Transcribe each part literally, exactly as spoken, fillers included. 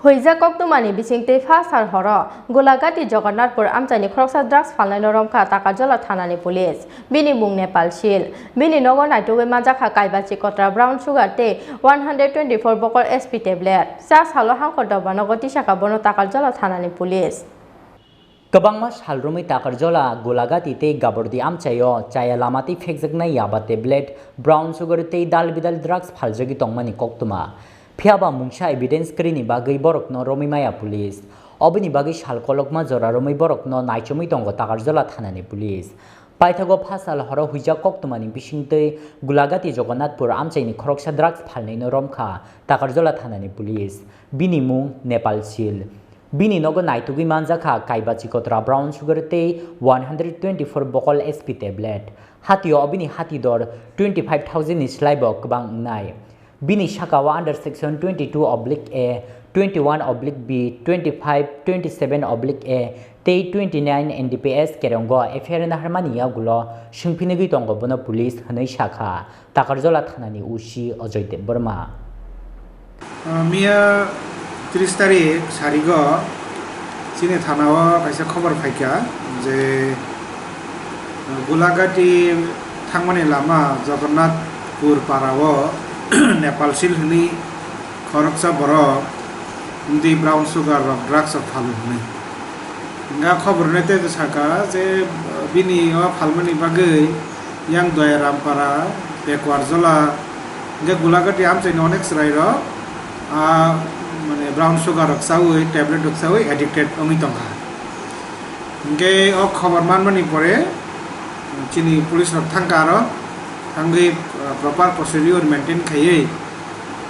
Huijak koktwmani bisingtwi pha sal horo Golagati Jagannathpur amchaini khoroksa drugs phalnaino romkha Takarjala thanani police. Bini mung Nepal Sil. Bini nogo naitugwi manjakha kaibachi kotra brown sugar tei one hundred twenty-four bokol S P tablet. Cha salo hangkor doba nogo tisakha bono Takarjala thanani police. Kwbangma sal romwi Takarjala, Golagati tei Gabordi amchaio chaya lama tei phekjaknai yaba tablet, brown sugar tei dal bidal drugs phaljagwi tongmani koktwma. Phiyaba mungsa evidence kwrwini bagwi borokno romwi maya police. Oboni bagwi sal kolokma jora romwi borokno naichomwi tongo Takarjala thanani police. Paithago pha sal horo huijak koktwmani bisingtwi Golagati Jagannathpur amchaini khoroksa drugs phalnaino romkha Takarjala thanani police. Bini mung Nepal Sil. Bini nogo naitugwi manjakha kaibachi kotra brown sugar tei one hundred twenty-four bokol S P tablet. Hatio obini hati dor twenty-five thousand ni slaibo kwbang wngnai. Bini sakao under section twenty-two oblique A, twenty-one oblique B, twenty-five, twenty-seven oblique A tei twenty-nine N D P S kerongo F I R naharmani yagulo swngphinigwi tongo bono police hwnwi sakha. Takarjala thanani O C Ajoy Debbarma. Ah, miya tris tarik sarigo chini thanao kaisa khobor phaikha je, ah, Golagati thangmani lama Jagannathpur parao Nepal Sil hwnwi khoroksa borok wngwi brown sugar rok, drugs rok phalo hwnwi. Hingkha khobor rwnai tei saka je bini o phalmani bagwi yang Doyarampara, Pekuarjola, hingkhe Golagati amchaini onek chwrairok, ah, mane brown sugar rok chaui, tablet rok chaui addicted wngwi tongkha. Hingkhe o khobor manmani pore chini police rok thangkha aro, thangwi, ah, proper procedure maintain khaiwi,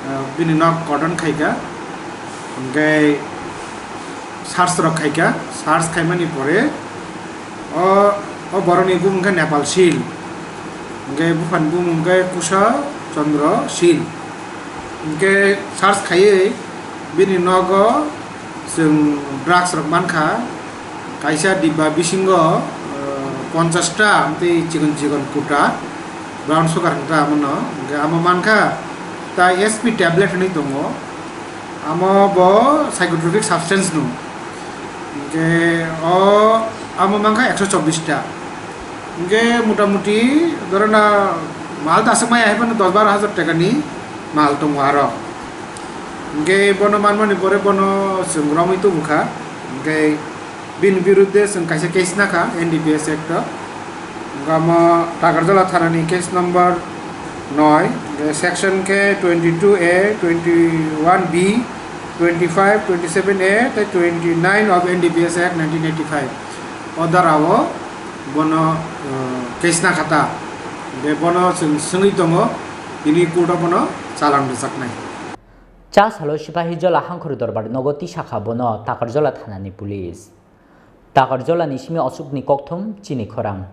ah, bini nok cordon khaikha. Hingkhe search rok khaikha, search khaimani pore o, o borokni bumung khe Nepal Sil, hingkhe buphani bumung khe Kusa Chandra Sil. Hingkhe search khaiwi bini nogo chwng drugs rok mankha, kaisa dibba bisingo, eh, ponchash ta tei chikon chikon kuta brown sugar hwnkha amo no, hingkhe amo mankha tai S P tablet hwnwi tongo. Amo bo psychotropic substance no. Hingkhe o amo mankha ekso chobbish ta. Hingkhe motamuti dhoro na mal ta aswk maya hai phano dos baro hajar taka ni mal tongo aro. Hingkhe bono manmani pore bono chwng romwi tubukha. Hingkhe bini birudde chwng kaisa case nakha N D P S Act o. Hingkhe omo Takarjala thanani case number noi, section khe twenty-two A, twenty-one B, twenty-five, twenty-seven A tei twenty-nine of N D P S Act nineteen eighty-five. O dara o bono, uh, case nakha ta. Hingkhe bono chwng swngwi tongo, tini court o bono chalan rwjaknai. Cha salo Sipahijola Hangkhor Dorbar nogo tisakha bono Takarjola thanani police. Takarjolani simi Ashokni kokthum chini khorang.